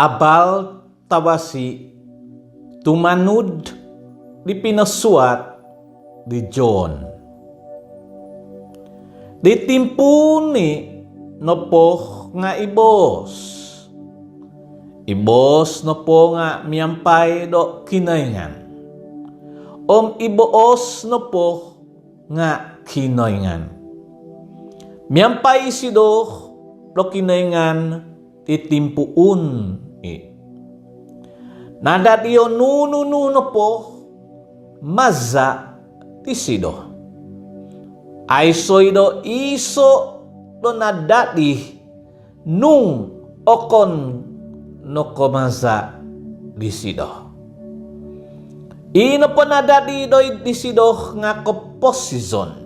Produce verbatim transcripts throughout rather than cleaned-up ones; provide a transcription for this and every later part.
Abal tawasi tumanud di pinosuat di John. Di timpu ni nopo nga i Boos. I Boos nopo nga miampai do Kinoingan. Om i Boos nopo nga Kinoingan. Miampai isido do Kinoingan di timpuun i. Nadadi o nunu-nunu nopo maza disido. Aiso i do iso do nadadi nung okon no ko maza disido. I nopo nadadi doid disido nga koposizon.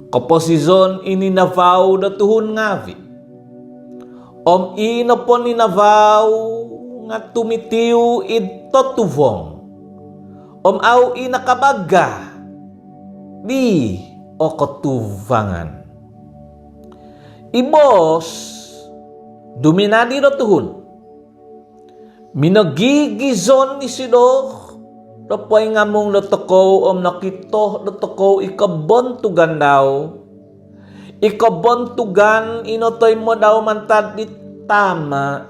Koposizon i ninavau do tuhun ngaavi. Om i nopo ninavau nga tumitiu id totuvong. Om au i nakabaga di o kotuvangan. I Boos duminadi do tuhun. Minogigizon isido do poingamung do tokou om nokito do tokou i kobontugan dau. I kobontugan i notoimo dau mantad di Tama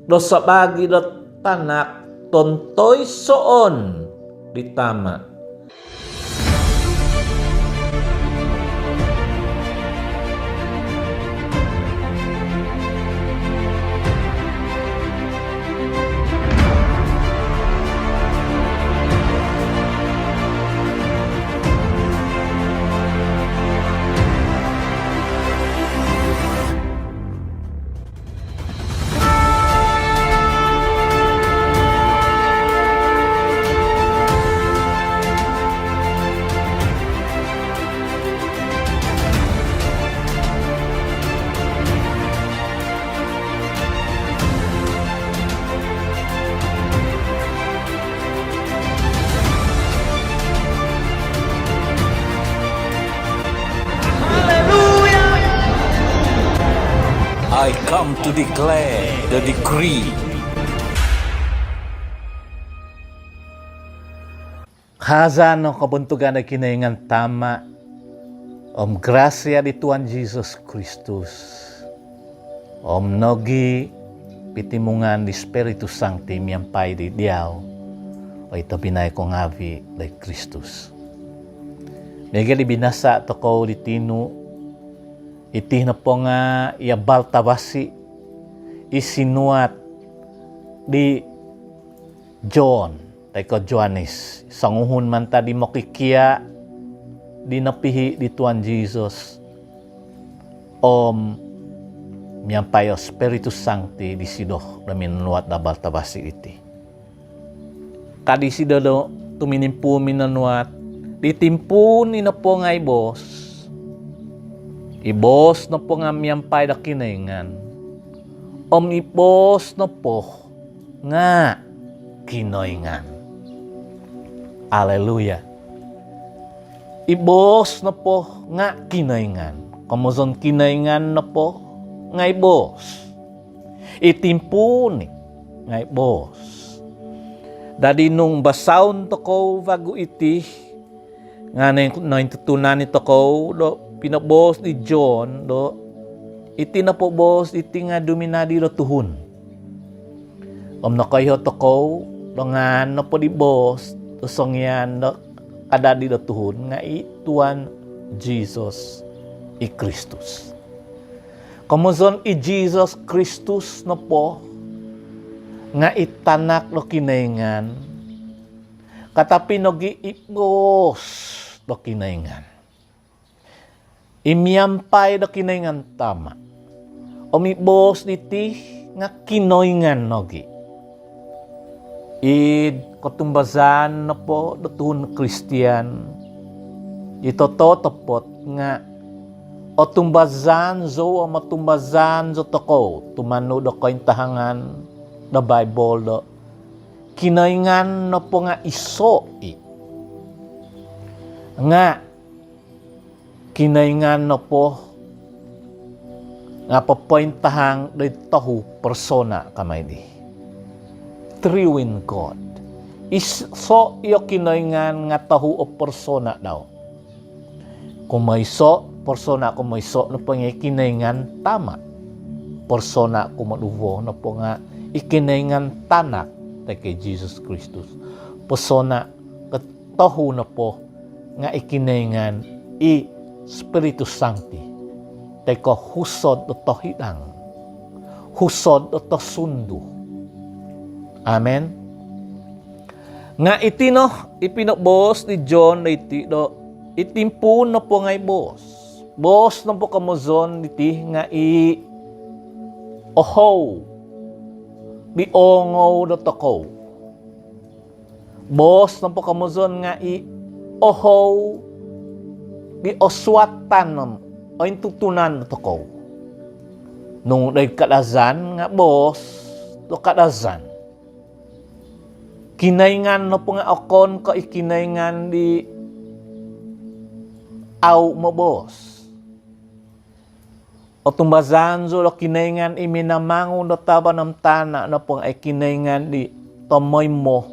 do sabaagi do Tanak tontoisoon di Tama. I come to declare the decree. Kaazan no kobontugan do Kinoingan Tama, om grasia di Tuhan Jesus Kristus, om nogi pitimungan di Spiritu Sancti miampai di diau, oi tobpinai ko ngaavi di Kristus. Miaga di binasa tokou di tinu, iti nopo nga i abal tawasi i sinuat di John toi ko Johannes, songuhun mantad di mokikia di nopihi di Tuhan Jesus. Om miampai o Spiritu Sancti disido do minuat do abal tawasi iti. Ka disido do tuminimpuun minuat, di timpuun i nopo nga i Boos. I Boos nopo nga miampai do Kinoingan. Om i Boos nopo nga Kinoingan. Aleluya. I Boos nopo nga Kinoingan. Komozon Kinoingan nopo nga i Boos. I timpuun i nga i Boos. Dadi nung basaon tokou vagu iti, nga nointutunan i tokou do pinoboos di John do iti nopo boos diti nga duminadi do tuhun. Om nokoiho tokou do ngaan nopo di boos do songian do kadadi do tuhun nga i Tuhan Jesus i Kristus. Komozon i Jesus Kristus nopo nga i Tanak do Kinoingan, katapi nogi i Boos do Kinoingan. I miampai do Kinoingan Tama. Om i Boos diti nga Kinoingan nogi. Id kotumbazaan nopo do tuhun Kristian, i tototopot nga otumbazaan zou om otumbazaan zou tokou tumanud do kointahangan do Baibol do Kinoingan nopo nga iso i. Nga Kinoingan nopo nga popointahang doid tohu persona kamai di. Triune God. Iso i o Kinoingan nga tohu o persona dau. Kumoiso, persona kumoiso nopo nga i Kinoingan Tama. Persona kumoduvo nopo nga i Kinoingan Tanak, toi ko i Jesus Kristus. Persona kotohu nopo nga i Kinoingan i Spiritus Sancti, toi ko Husod do tohidang, Husod do tosundu. Amen. Nga iti no i pinoboos di John doiti do, i timpuun nopo nga i boos. Boos nopo komozon diti nga i ohou di oongou dotokou. Boos nopo komozon nga i ohou di osuatan om ointutunan dotokou. Nung doid Kadazan nga boos do Kadazan. Kinoingan nopo nga okon ko i Kinoingan di au moboos. Otumbazaan zou do Kinoingan i minamangun do tavan om tana nopo nga i Kinoingan di tomoimo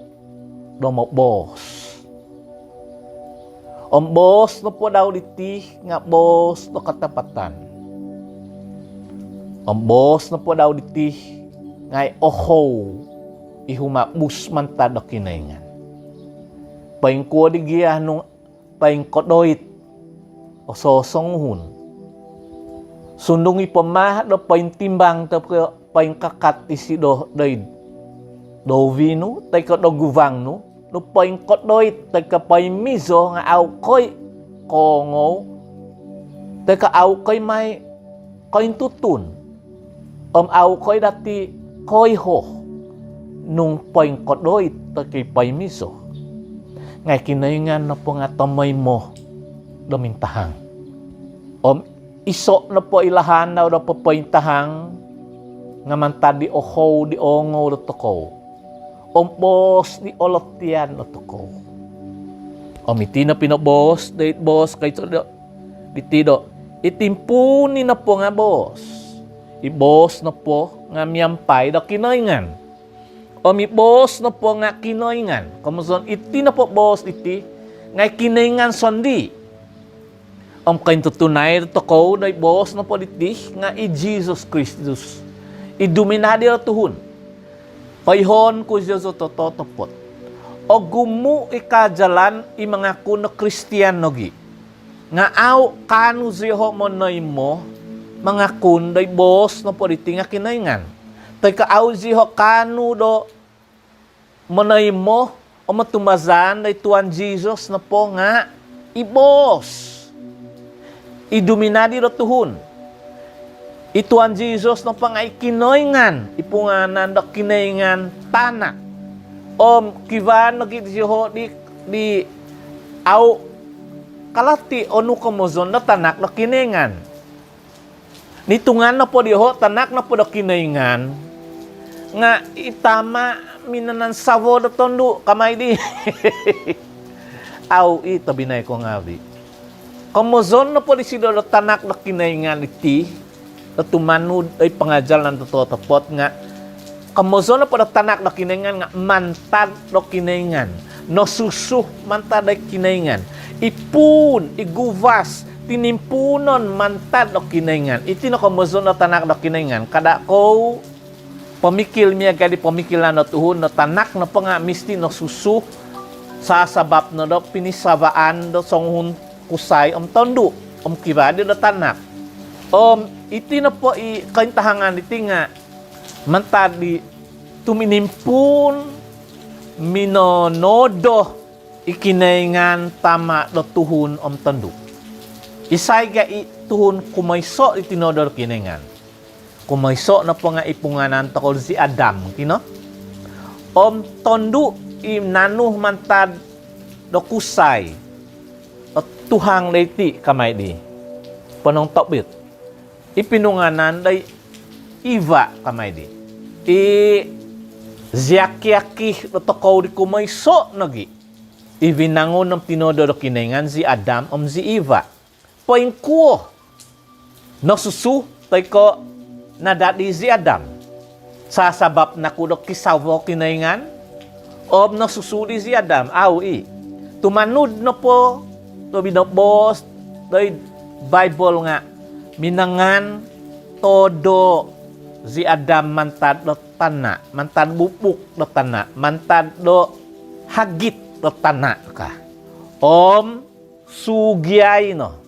do moboos. Om boos nopo dau diti nga boos do katapatan. Om boos nopo dau diti nga i ohou i humabus mantad do Kinoingan. Poingkuo di gia nung poingkodoit o sosonguhun. Sundung i poma do pointimbang toi ko poingkakat isido doid douvi nu, toi ko do guvang nu, do poingkodoit toi ko poimizo nga au koi koongou, toi ko au koi mai kointutun. Om au koi dati koiho nung poingkodoit toi ko poimizo. Nga i Kinoingan nopo nga tomoimo do mintahang. Om iso nopo i lahan dau do popointahang nga mantad di ohou di oongou dotokou. Om boos di olotian dotokou. Om iti no pinoboos doid boos koiso do, diti do, i timpuun i nopo nga boos. I boos nopo nga miampai do Kinoingan. Om i boos nopo nga Kinoingan. Komozon iti nopo boos diti nga i Kinoingan sondii. Om kointutunai dotokou doid boos nopo diti nga i Jesus Kristus, i duminadi do tuhun. Koihoon ku zioho tototopot, ogumu i kaajalan i mangakun do Kristian nogi nga au kaanu zioho monoimo mangakun doid boos nopo diti nga Kinoingan. Toi ko au zioho kaanu do monoimo om otumbazaan doid Tuhan Jesus nopo nga i boos, i duminadi do tuhun. I Tuhan Jesus nopo nga i Kinoingan, i pungaanan do Kinoingan Tanak. Om kivaa nogi zioho di, di au kalati onu komozon do Tanak do Kinoingan. Nitungan nopo dioho Tanak nopo do Kinoingan nga i Tama minanansavo do tondu kamai di. Au i tobpinai ko ngaavi. Komozon nopo disido do Tanak do Kinoingan iti do tumanud oi pangajalan do totopot nga komozon nopo do Tanak do Kinoingan nga mantad do Kinoingan. Nosusu mantad do Kinoingan. Ipuun, iguvas, tinimpuunon mantad do Kinoingan. Iti no komozon do Tanak do Kinoingan. Kada kou pomikil miaga di pomikilan do tuhun do Tanak nopo nga misti nosusu sasabap no do pinisavaan do songuhun kusai om tondu om kivaa di do Tanak. Om iti nopo i kointahangan diti nga mantad di tuminimpuun minonodo i Kinoingan Tama do tuhun om tondu. Isai gia i tuhun kumoiso di tinodo do Kinoingan? Kumoiso nopo nga i pungaanan tokou zi Adam kino. Om tondu i naanu mantad do kusai o tuhang doiti kamai di. Ponong tobit. I pinungaanan doi Iva kamai di. I ziaki-aki do tokou di kumoiso nogi i vinangun om tinodo do Kinoingan zi Adam om zi Iva. Poingkuo nosusu toi ko' nadadi zi Adam? Sasabap naku do kisavo Kinoingan om nosusu di zi Adam? Au i'. Tumanud nopo do binoboos doid Baibol nga' minangan todo zi Adam mantad do tana', mantad bubuk do tana', mantad do hagit do tana' ka. Om sugiai no,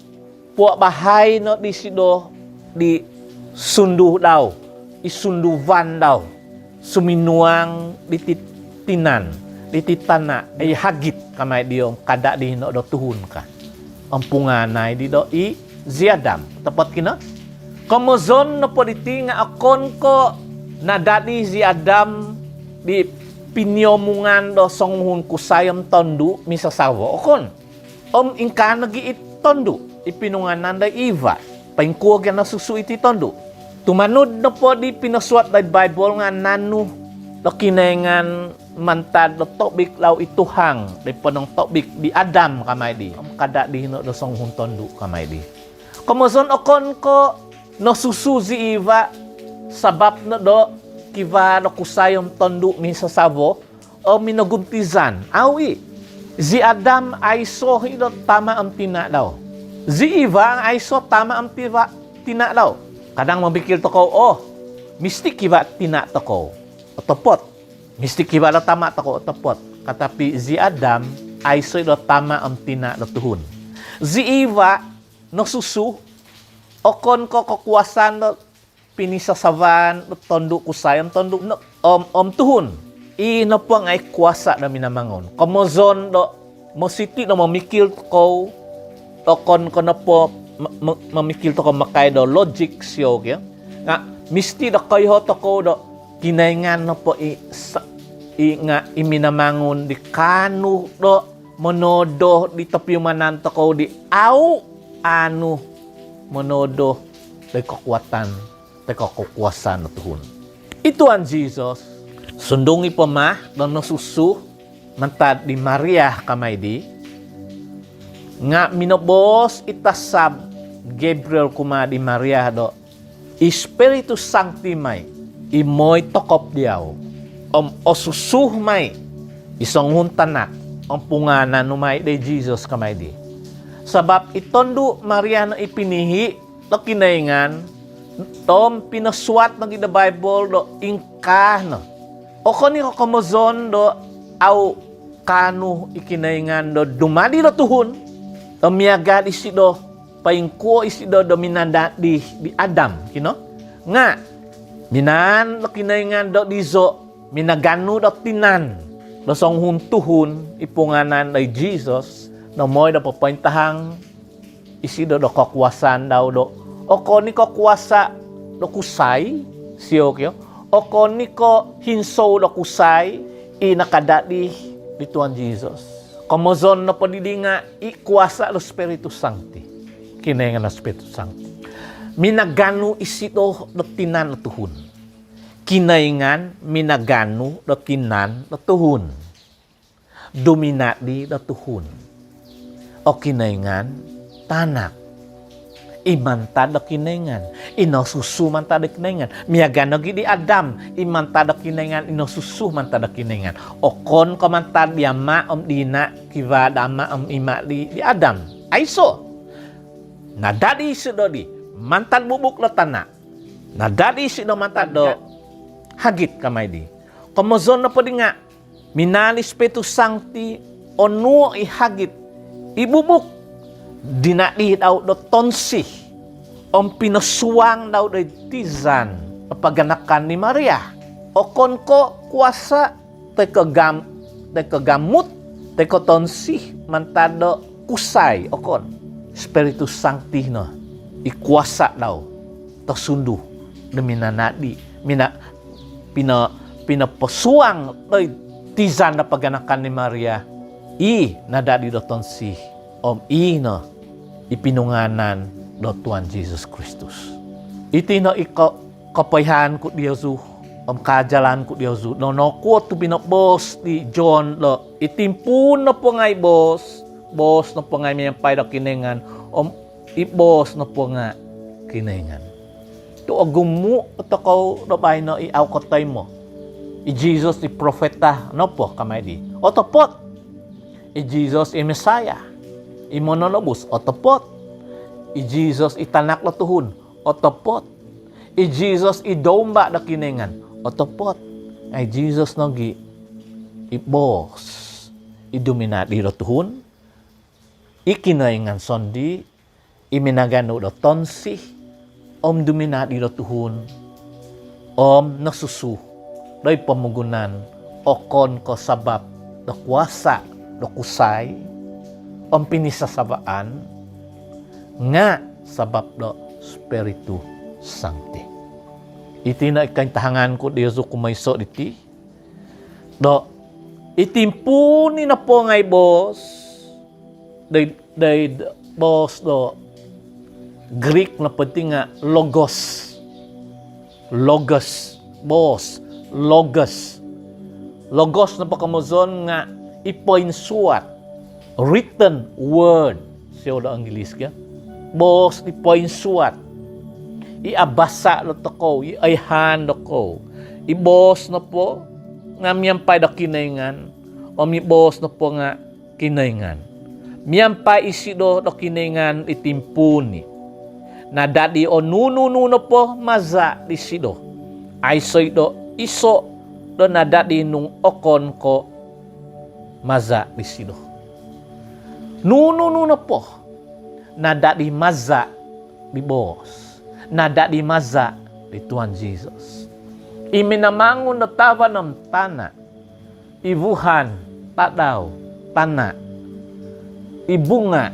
puabahai no disido di sundu dau, i sunduvan dau, suminuang diti tinan, diti tana', i hagit kamai di om kada' di hino do tuhun ka. Om pungaanai di do i zi Adam. Topot kino? Komozon nopo diti nga' okon ko' nadadi zi Adam di piniomungan do songuhun kusai om tondu' misasavo, okon. Om ingkaa nogi' i tondu' i pinungaanan do i Iva. Poingkuo gia nosusu iti tondu'? Tumanud nopo di pinosuat doid Baibol nga' nanu do Kinoingan mantad do tobik dau i tuhang di ponong tobik di Adam kamai di. Om kada' di hino do songuhun tondu' kamai di. Komozon okon ko' nosusu zi Iva sabap no do kivaa do kusai om tondu' misasavo om minoguntizan. Au i'. Zi Adam aiso i' do tama' om tina' dau. Zi Iva aiso tama' om tiva-, tina' dau. Kadang momikil tokou, oh, misti kivaa tina' tokou. Otopot. Misti kivaa do tama' tokou, otopot. Katapi zi Adam aiso i' do tama' om tina' do tuhun. Zi Iva nosusu, okon ko' kokuasaan do pinisasavaan do tondu' kusai om tondu' no, om, om tuhun. I nopo nga' i kuasa do Minamangun. Komozon do mositi do momikil tokou, okon ko' nopo mo-, mo-, momikil tokou makai do logik sio kio. Nga' misti do koiho tokou do Kinoingan nopo i sa-, i nga' i Minamangun di kaanu do monodo di topiumanan tokou di au' aanu monodo di kokuatan toi ko' kokuasaan do tuhun. I Tuhan Jesus, sundung i' po ma do nosusu mantad di Maria kamai di, nga' minoboos i tasab Gabriel kumaa di Maria do, i Spiritu Sangti mai i moi tokop diau om osusu mai i songuhun tanak om pungaanan nu mai di Jesus kamai di. Sabap i tondu' Maria no i pinihi' do Kinoingan, om pinosuat nogi' do Baibol do ingkaa no. Okon i' ko' komozon do au' kaanu i Kinoingan do dumadi do tuhun, do miaga' disido, poingkuo isido do minanadi di Adam, kino? Nga' minaan do Kinoingan do dizo minaganu do tinan do songuhun tuhun i pungaanan do i Jesus, do moi do popointahang isido do kokuasaan dau do okon i' ko' kuasa do kusai sio kio, okon i' ko' hinsou do kusai i nakadadi di Tuhan Jesus. Komozon nopo didi nga' i kuasa do Spiritu Sangti. Kinoingan do Spiritu Sangti minaganu isido do tinan do tuhun. Kinoingan minaganu do tinan do tuhun. Duminadi do tuhun. O Kinoingan, tanak i mantad do Kinoingan, i nosusu mantad do Kinoingan. Miaga' nogi' di Adam, i mantad do Kinoingan, i nosusu mantad do Kinoingan. Okon ko' mantad di ama' om di ina', kivaa do ama' om ima' di, di Adam. Aiso. Nadadi isido di mantad bubuk do tana'. Nadadi isido mantad do hagit kamai di. Komozon nopo di nga' minaan i Spiritu Sangti onuo' i hagit, i bubuk, dinadi dau do tonsi om pinosuang dau do id tizan do paganakan di Maria. Okon ko' kuasa toi ko' gam-, toi ko' gamut, toi ko' tonsi mantad do kusai, okon. Spiritu Sangti no i kuasa dau tosundu do minanadi, mina-, pino-, pinoposuang do id tizan do paganakan di Maria, i nadadi do tonsi, om i no i pinungaanan do Tuhan Jesus Kristus. Iti no i ko-, kopoihaan ku diozu om kaajalan ku diozu do nokuo tu binoboos di John do i timpuun nopo nga' i Boos, Boos nopo nga' i miampai do Kinoingan, om i Boos nopo nga' Kinoingan. Tu' ogumu' tokou do baino i au kotoimo. I Jesus i profeta nopo kamai di, otopot. I Jesus i Messiah, i mononobus, otopot. I Jesus i Tanak do Tuhun, otopot. I Jesus i Domba do Kinoingan, otopot. Nga' i Jesus nogi' i boos i duminadi do tuhun, i Kinoingan sondii', i minaganu do tonsi om duminadi do tuhun om nosusu doid pomogunan, okon ko' sabap do kuasa do kusai om pinisasabaan, nga' sabap do Spiritu Sangti. Iti no i kointahangan ku diozu kumoiso' diti, do i timpuun i nopo nga' i boos, doid, doid boos do Greek nopo diti nga' logos. Logos, boos, logos. Logos nopo komozon nga' i poinsuat, written word, siou do Inggilis ka. Boos i poinsuat, i abasa' do tokou, i oihaan dokou. I boos nopo nga' miampai do Kinoingan, om i boos nopo nga' Kinoingan. Miampai isido do Kinoingan i timpuun i. Nadadi o nunu-nunu nopo maza' disido. Aiso' i' do iso' do nadadi nung okon ko' maza' disido. Nunu-nunu nopo nadadi maza' di boos, nadadi maza' di Tuhan Jesus. I minamangun do tavan om tana', i vuhan, tadau, tana', i bunga,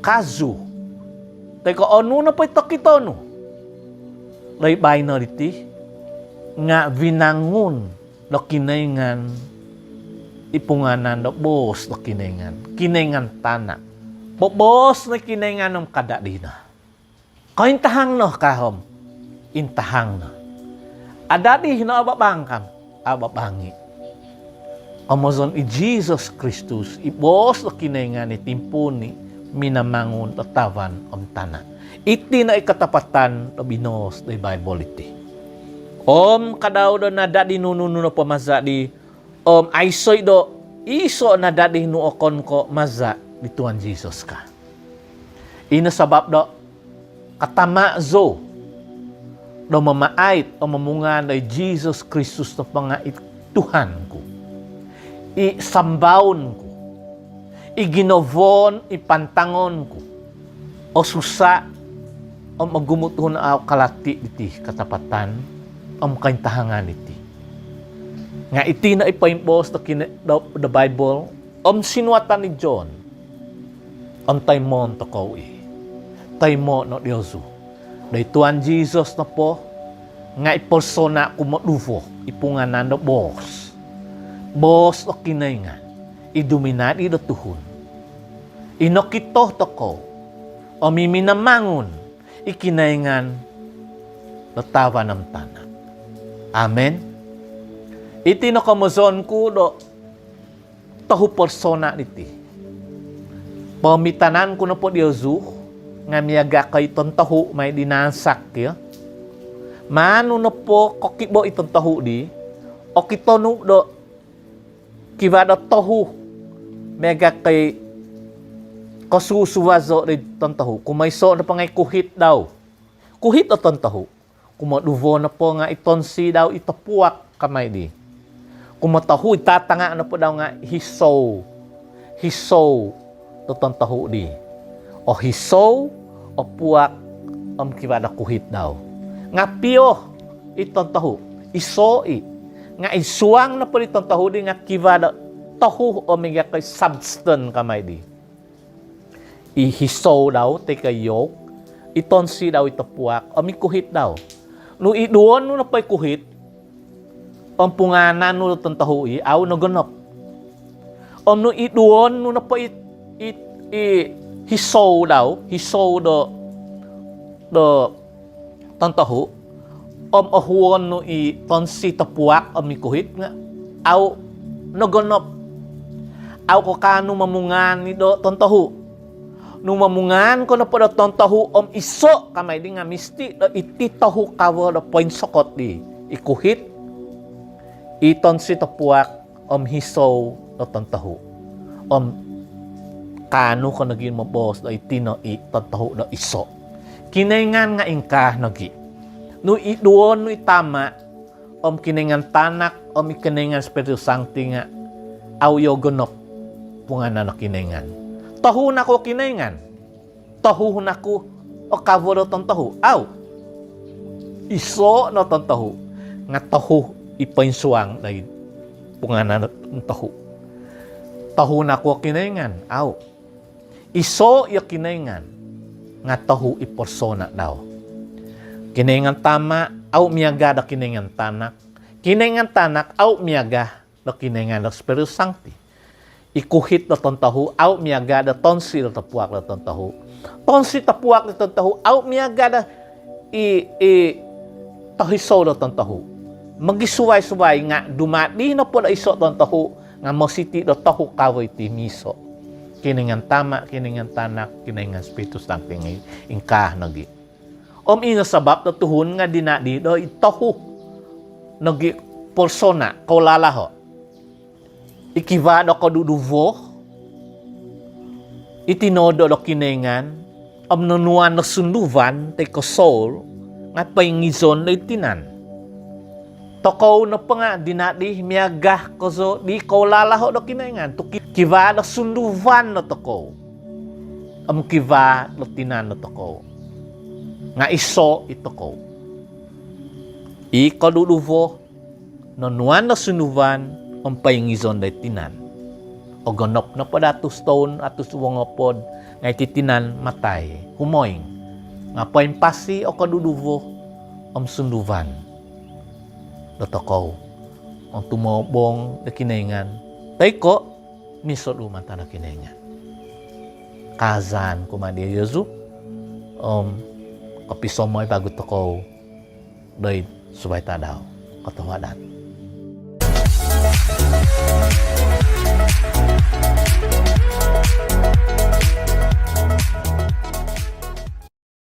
kazu, toi ko' onu nopo i tokito nu doid baino diti, nga' vinangun do Kinoingan i pungaanan do boos do Kinoingan, Kinoingan tana'. Boboos no i Kinoingan om kadadi no. Kointahang no ka om intahang no. Adadi no ababang ka om ababang i'. Komozon i Jesus Kristus, i boos do Kinoingan i timpuun i, minamangun do tavan om tana'. Iti no i katapatan do binoos do i Baibol iti. Om kadau do nadadi nunu-nunu nopo maza' di, om aiso' i' do iso' nadadi nu okon ko' maza' di Tuhan Jesus ka. Ino sabap do katama' zou do mamaait om momungaan do i Jesus Kristus nopo nga' i Tuhan ku, i sambaon ku, i ginavaan, i pantangon ku. Osusa' om ogumu' tuhun au kalati' diti katapatan om kointahangan iti. Nga' iti no i poimboos do kine-, do, do Baibol om sinuatan i John. Om toimoon tokou i'. Toimo' no diozu do i Tuhan Jesus nopo nga' i porsona' kumoduvo, i pungaanan do boos. Boos do Kinoingan i duminadi do tuhun, i nokito tokou om i minamangun, i Kinoingan do tavan om tana'. Amen. Iti no komozon ku do tohu porsona' diti. Poomitanan ku nopo diozu nga' miaga' ko' i tontohu' mai di naansak kio. Maan nu nopo kokibo' i tontohu' di, okito nu do kivaa do tohu' miaga' ko' i kosusuvazo' di tontohu'. Kumoiso' nopo nga' i kuhit dau. Kuhit o tontohu'. Kumoduvo nopo nga' i tonsi dau i topuak kamai di. Kumotohu' i tatanga' nopo dau nga' hisou. Hisou do tontohu' di. O hisou, o puak, om kivaa do kuhit dau. Nga' pio i tontohu', iso' i'. Nga' i suang nopo di tontohu' di nga' kivaa do tohu' om miaga' ko' i substance kamai di. I hisou dau toi ko' i yolk, i tonsi dau i topuak, om i kuhit dau. Nu iduon nu nopo i kuhit om pungaanan nu do tontohu' i, au nogonop. Om nu iduon nu nopo i, i, i hisou dau, hisou do, do tontohu', om ohuon nu i tonsi topuak om i kuhit nga' au nogonop. Au ko kaanu momungaan i' do tontohu'. Nu momungaan ko nopo do tontohu om iso' kamai di nga' misti' do iti tohu kawo do poinsokot di i kuhit, i tonsi topuak om hisou do tontohu. Om kaanu ko nogi moboos do iti no i tontohu do iso'. Kinoingan nga' ingkaa nogi. Nu iduo nu i Tama' om Kinoingan Tanak om i Kinoingan Spiritu Sangti nga' au' iyo gonop pungaanan do Kinoingan. Tohu naku o Kinoingan, tohu naku o kawo do tontohu. Au'. Iso' no tontohu nga' tohu i poinsuang doid pungaanan do tontohu. Tohu naku o Kinoingan. Au'. Iso' iyo Kinoingan nga' tohu i porsona' dau. Kinoingan Tama' au' miaga' do Kinoingan Tanak. Kinoingan Tanak au' miaga' do Kinoingan do Spiritu Sangti. I kuhit do tontohu au' miaga' do tonsi do topuak do tontohu. Tonsi topuak do tontohu au' miaga' do i, i tohisou do tontohu. Mogisuai-suai nga' dumadi nopo do iso' tontohu nga' mositi' do tohu kawo iti miso'. Kinoingan Tama', Kinoingan Tanak, Kinoingan Spiritu Sangti ngai' ingkaa nogi. Om ino sabap do tuhun nga' dinadi do i tohu nogi porsona' koulalaho'. I kivaa do koduduvo, i tinodo' do Kinoingan, om nonuan do sunduvan toi ko' soul nga' poingizon do i tinan. Tokou nopo nga' dinadi miaga' kozo di koulalaho' do Kinoingan tu' ki-, kivaa do sunduvan do tokou om kivaa do tinan do tokou. Nga' iso' i tokou. I koduduvo nonuan do sunduvan om poingizon do i tinan. Ogonop nopo do atus toun, atus duvo ngopod, nga' iti tinan matai, humoing. Nga' poimpasi o koduduvo om sunduvan do tokou om tumobong do Kinoingan toi ko' misodu mantad do Kinoingan. Kaazan kumaa di Yesu om kopisomoi vagu tokou doid subai tadau. Kotohuadan.